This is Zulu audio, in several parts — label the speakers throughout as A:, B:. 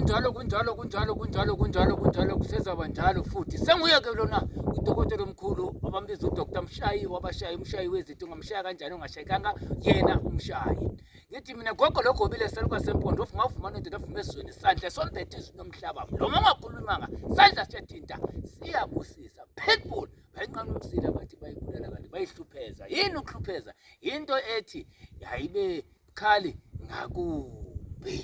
A: Kunjalo, kunjalo, kunjalo, kunjalo, kunjalo, kunjalo, kusezaba njalo futhi. Senguye-ke lona udokotela omkhulu abambiza uDr Mshayi wabashayi, umshayi wezinto, ungamshaya kanjani ungashayekanga yena umshayi. Ngithi mina gogo logobile saluka sempondo uvuma uvuma ndoda uvuma ezweni sandla sombethe izwi nomhlaba mlomo ongakhulumanga sandla siyathinta siyabusisa pitbull bayinqamula umsila bathi bayibulala kanti bayihlupheza yini ukuhlupheza yinto ethi yayibe bukhali ngakumbi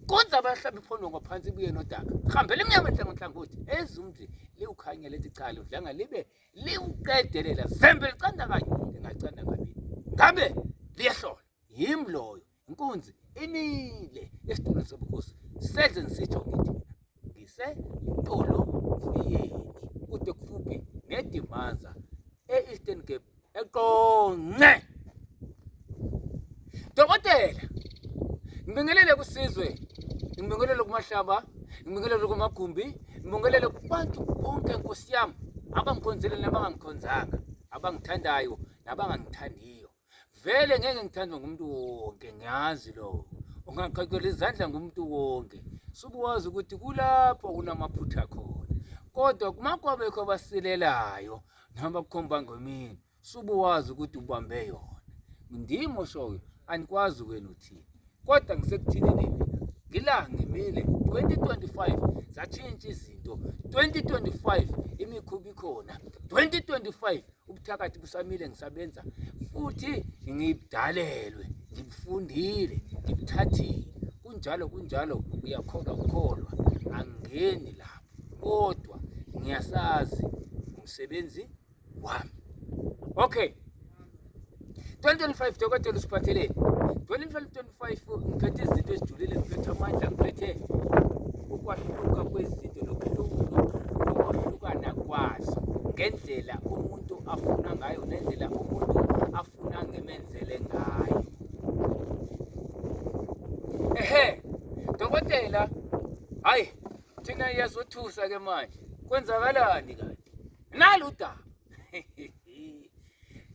A: kodwa abahlaba iphondo ngaphansi ibuye nodaka hambela emnyama enhlangohlangothi ezumzi liwukhanya lethi cha ludlanga libe liwuqedelela zembe licanda kanye lingacanda kabili ngabe liyahlola yimi loyo inkunzi imile esitulweni sobukhosi senze ngisitsho ngithi mina ngisetolo fiyeni kude kufuphi nedimaza e-Eastern Cape eqonce dokotela ngibingelele kusizwe ngibingelele kumahlaba ngibingelele kumagumbi ngibingelele kubantu bonke nkosi yami abangikhonzile nabangangikhonzanga abangithandayo nabangangithandiyo Vele ngeke ngithandwe ngumuntu wonke ngiyazi lokho. Ungaqhaqhela izandla ngumuntu wonke. Subuwazi ukuthi kulapho kunamaphutha khona. Kodwa kuma kwabekho abasilelayo noma kukhomba ngomini, subuwazi ukuthi ubambe yona. Ndim oshoyo anikwazi wena uthini. Kodwa ngisekuthinini mina. Ngila ngimile 2025 zatshintsha izinto. 2025 imikhuba ikhona. 2025 ubuthakathi busamile ngisabenza futhi ngibudalelwe ngibufundile ngibuthathile kunjalo kunjalo uyakholwa ukholwa angeni lapho kodwa ngiyasazi umsebenzi wami okay 2025 dokotela usiphatheleni 2025 ngiphethe izinto ezijulile ngiphethe amandla ngiphethe ukwahluka kwezinto nokwahlukana kwazo ngendlela umuntu afuna ngayo nendlela umuntu afuna ngimenzele ngayo ehe dokotela hayi thina iyazothusa ke manje kwenzakalani kanti nalu udaba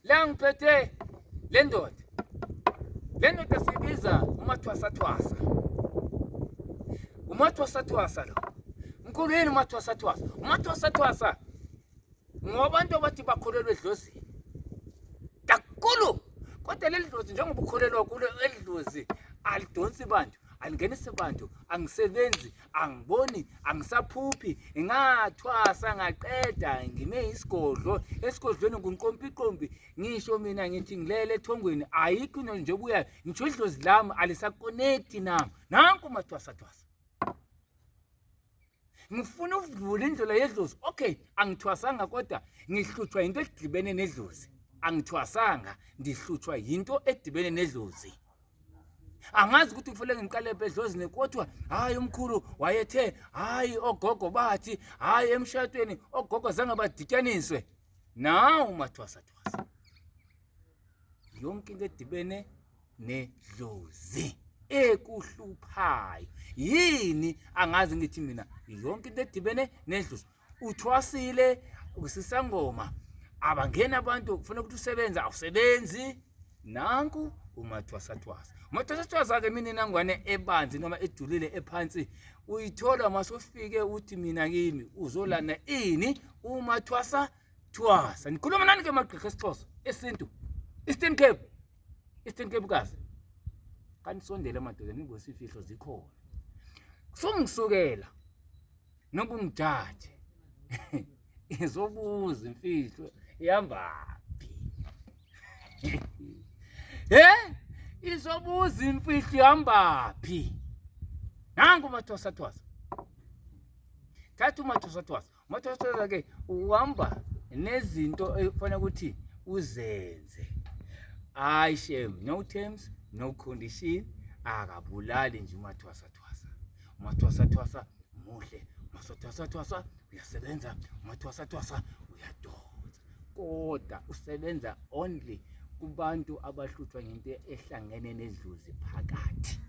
A: la ngiphethe le ndoda le ndoda siyibiza umathwasathwasa umathwasathwasa lo mkhulu yini umathwasathwasa umathwasathwasa ngobantu abathi bakholelwa edlozini kakhulu kodwa leli dlozi njengoba ukholelwa kulo elidlozi alidonsi bantu alingenisi bantu angisebenzi angiboni angisaphuphi ngathwasa ngaqeda ngime isigodlo esigodlweni ngunqompiqompi ngisho mina ngithi ngilele ethongweni ayikho into nje buya ngisho idlozi lami alisakonekthi nami nanku mathwasathwasa ngifuna ukuvula indlela yedlozi okay angithwasanga kodwa ngihlutshwa into edibene nedlozi angithwasanga ndihlutshwa yinto edibene nedlozi angazi ukuthi kufanele ngiqale edlozini kodwa hhayi umkhulu wayethe hhayi ogogo bathi hhayi emshadweni ogogo zange badityaniswe nawu mathwasathwasa yonke into edibene nedlozi ekuhluphayo yini angazi ngithi mina yonke into edibene nedlozi uthwasile usisangoma abangeni abantu kufuna ukuthi usebenze awusebenzi nanku umathwasathwasa umathwasathwasa-ke mininangwane ebanzi noma ejulile ephansi uyithola masufike uthi mina kimi uzolanda ini umathwasa thwasa nikhuluma nani ke magqirha esixhosa esintu Eastern Cape Eastern Cape kazi kanisondele madoda nibose ifihlo zikhona sungisukela nokungijaje izobuza imfihlo ihambaphi he izobuza imfihlo ihambaphi nangu umathwasathwasa thatha umathwasathwasa umathwasathwasa ke uhamba nezinto ekufanele ukuthi uzenze hayi shem no terms no condition akabulali nje umathwasathwasa umathwasathwasa muhle umathwasathwasa uyasebenza umathwasathwasa uyadonsa kodwa usebenza only kubantu abahlutshwa ngento ehlangene nedlozi phakathi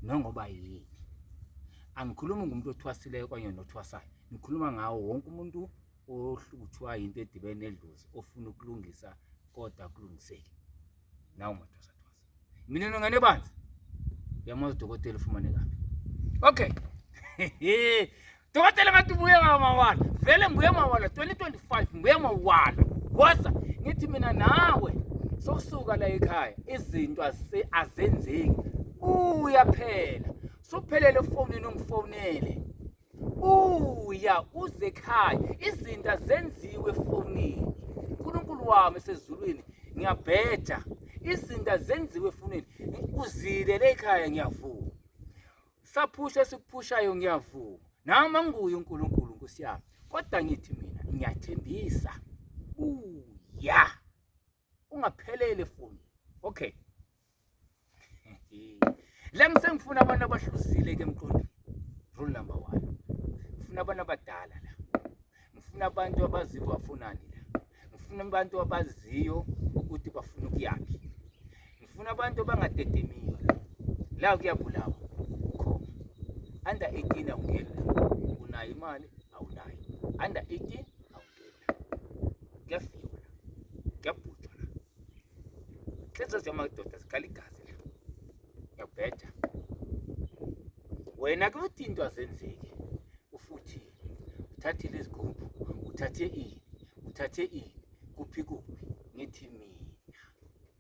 A: nongoba yini angikhulumi ngomuntu othwasileyo okanye nothwasayo ngikhuluma ngawo wonke umuntu ohlutshwa yinto edibene nedlozi ofuna ukulungisa kodwa akulungiseki nawo mathwasathwasa mina nongane banzi Uyamazi udokotela ufumane kaphi? Okay. Dokotela ngathi ubuye ngamawala. Vele ngibuye mawala 2025 ngibuye mawala. Woza ngithi mina nawe sokusuka la ekhaya izinto azenzeki. Buya phela. Suphelele efonini ungifonele. Buya uze ekhaya izinto azenziwe efonini. uNkulunkulu wami esezulwini ngiyabheja izinto azenziwe efonini. Uzile le ekhaya ngiyavuma. Saphusha esikuphushayo ngiyavuma. Nami anguye uNkulunkulu Nkosi yami. Kodwa ngithi mina ngiyathembisa. Buya. Ungaphelele foni. Okay. La ngisengifuna abantu abahluzile ke emqondweni. Rule number 1. Ngifuna abantu abadala la. Ngifuna abantu abaziyo bafunani la. Ngifuna abantu abaziyo ukuthi bafuna ukuyaphi. Ngifuna abantu abangadedemiyo la. La kuyabulawa. Khona. Under 18 awungeni la. Unayo imali awunayo. Under 18 awungeni la. Kuyafiwa la. Kuyabhujwa la. Nhliziyo zamadoda zikhala igazi la. Ngiyakubheja. Wena ke uthi into azenzeki. Ufuthile. Uthathile izigubhu, uthathe ini, uthathe ini, kuphi kuphi. Ngithi mina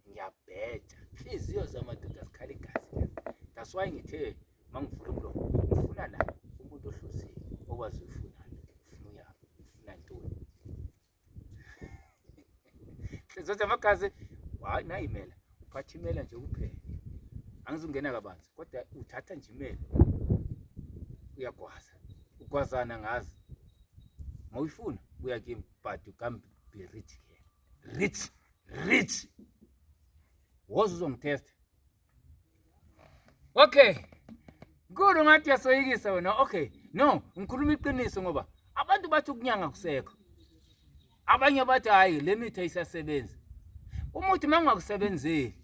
A: ngiyabheja. Nhliziyo zamadoda zikhala igazi la. That's why ngithe mangivula umlomo ngifuna la umuntu ohluzile okwazi ufunani, ufuna uyaphi, ufuna ntoni. Nhliziyo zamagazi hayi nayi imela uphatha imela nje kuphela angizungena kabanzi kodwa uthatha nje imela uyagwaza ugwazana ngazi mawuyifuna buya kimi but you can't be rich here rich rich woza uzongitesta Okay. Nkulu ngathi uyasoyikisa wena. Okay. No, ngikhuluma iqiniso ngoba abantu bathi ukunyanga kusekho. Abanye bathi hayi le mithi ayisasebenzi. Umuthi mangakusebenzeli.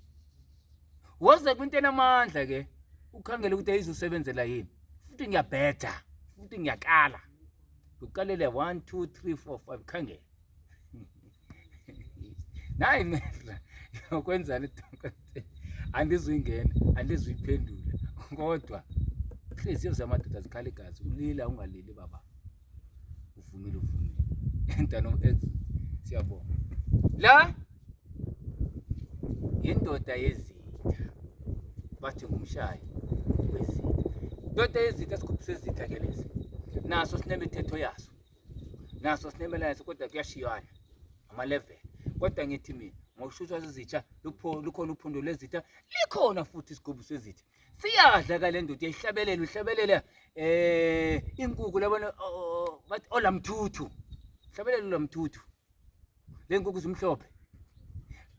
A: Woze kwinto enamandla ke ukhangele ukuthi ayizusebenzela yini. Futhi ngiyabheja, futhi ngiyakala. Ngikukalele 1 2 3 4 5 khangela. Nayi mehla yokwenzani dokotela andizuyingena andizuyiphendula kodwa inhliziyo zamadoda zikhala igazi ulila ungalili baba uvumile uvumile enter no exit siyabonga la indoda yezitha bathi ngumshayi wezitha indoda yezitha sigubhu sezitha ke lesi naso sinemithetho yaso naso sinemelayeso kodwa kuyashiywana ama-level kodwa ngithi mina ngoshuthwa zizitsha lukhona uphondo lwezitha likhona futhi isigubhu sezitha siyadla ka le ndoda uyayihlabelela uhlabelela eh inkukhu labona bathi olamthuthu hlabelela olamthuthu le nkukhu zimhlophe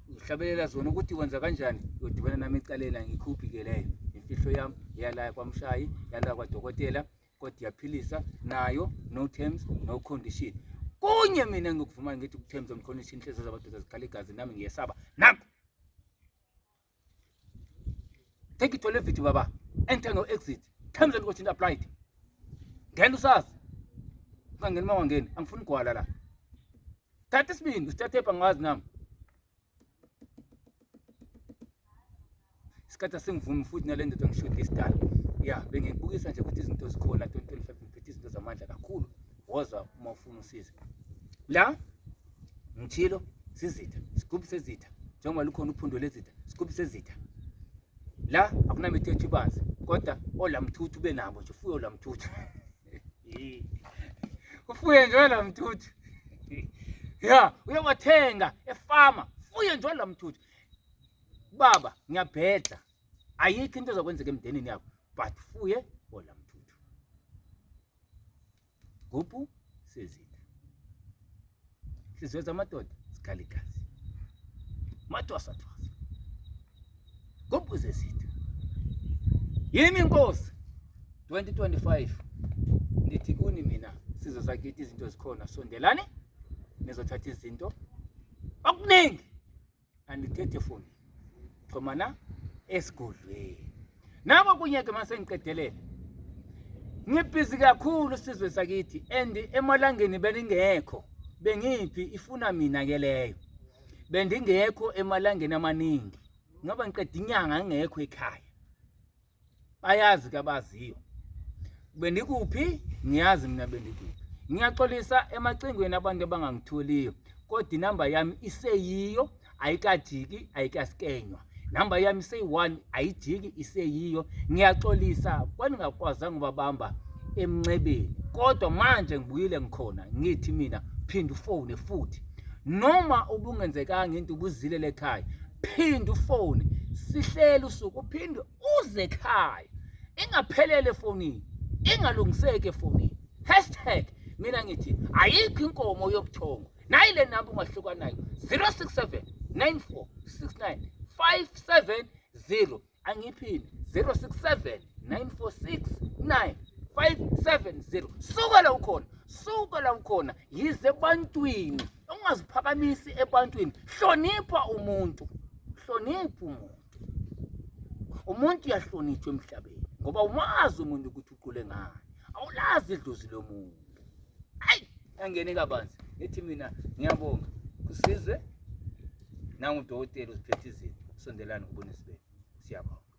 A: uhlabelela zona ukuthi wenza kanjani uyodibana nami ecaleni angikhuphi ke leyo imfihlo yami yala kwamshayi yala kwadokotela kodwa iyaphilisa nayo no terms no condition kunye mina ngikuvuma ngithi ku terms and condition inhliziyo zabadoda zikhala igazi nami ngiyesaba nakho take it or leave it baba enter no exit terms and conditions applied ngena usazi ungangeni uma wangeni angifuni gwala la thatha isibindi usithathe pha ngazi nami isikhathi asingivumi futhi nale ndoda ngishuda isidala ya bengikubukisa nje ukuthi izinto zikhona 2025 ngiphethe izinto zamandla kakhulu woza uma ufuna usizo la ngithilo sizitha sigubhu sezitha njengoba lukhona uphundo lezitha sigubhu sezitha la akunamithetho ibanzi kodwa olamthuthu ube nabo nje ufuye olamthuthu ufuye nje olamthuthu ya uyowathenga efama fuye nje olamthuthu baba ngiyabhedla ayikho into ezokwenzeka emndenini yakho but fuye olamthuthu gubhu sezitha nhliziyo zamadoda zikhala igazi matwasatwasa gubhu zezitha yimi inkosi 2025 ngithi kuni mina sizwe sakithi izinto zikhona sondelani nizothatha izinto okuningi andithethe foni xhumana esigodlweni nako kunye ke mase ngiqedelele ngibhizi kakhulu sizwe sakithi and emalangeni beningekho bengiphi ifuna mina ke leyo bendingekho emalangeni amaningi ngoba ngiqeda inyanga ngingekho ekhaya. Bayazi ke abaziyo. Bendikuphi? Ngiyazi mina bendikuphi. Ngiyaxolisa emacingweni abantu abangangitholiyo, kodwa inamba yami iseyiyo, ayikajiki, ayikasikenywa. Namba yami iseyi-one, ayijiki, iseyiyo. Ngiyaxolisa kweningakwazanga ubabamba emnxebeni, kodwa manje ngibuyile ngikhona. Ngithi mina phinda ufone futhi, noma ubungenzekanga into ubuzilele ekhaya, phinda ufone, sihlele usuku, uphinde uze ekhaya, ingaphelele efonini, ingalungiseki efonini. Hashtag mina ngithi ayikho inkomo yobuthongo. Nayi le namba ungahlukanayo 067 94 69 570. Angiphinde 067 946 9570. Suka la ukhona, suka la ukhona, yize ebantwini, ungaziphakamisi ebantwini. Hlonipha umuntu, hlonipha umuntu. Umuntu uyahlonitshwa emhlabeni ngoba umazi umuntu ukuthi uqule ngani, awulazi idlozi lomuntu. Ayi, angene kabanzi, ngithi mina ngiyabonga kusizwe nangu udokotela uziphethe izinto. Sondelani kubona isibele. Siyabonga.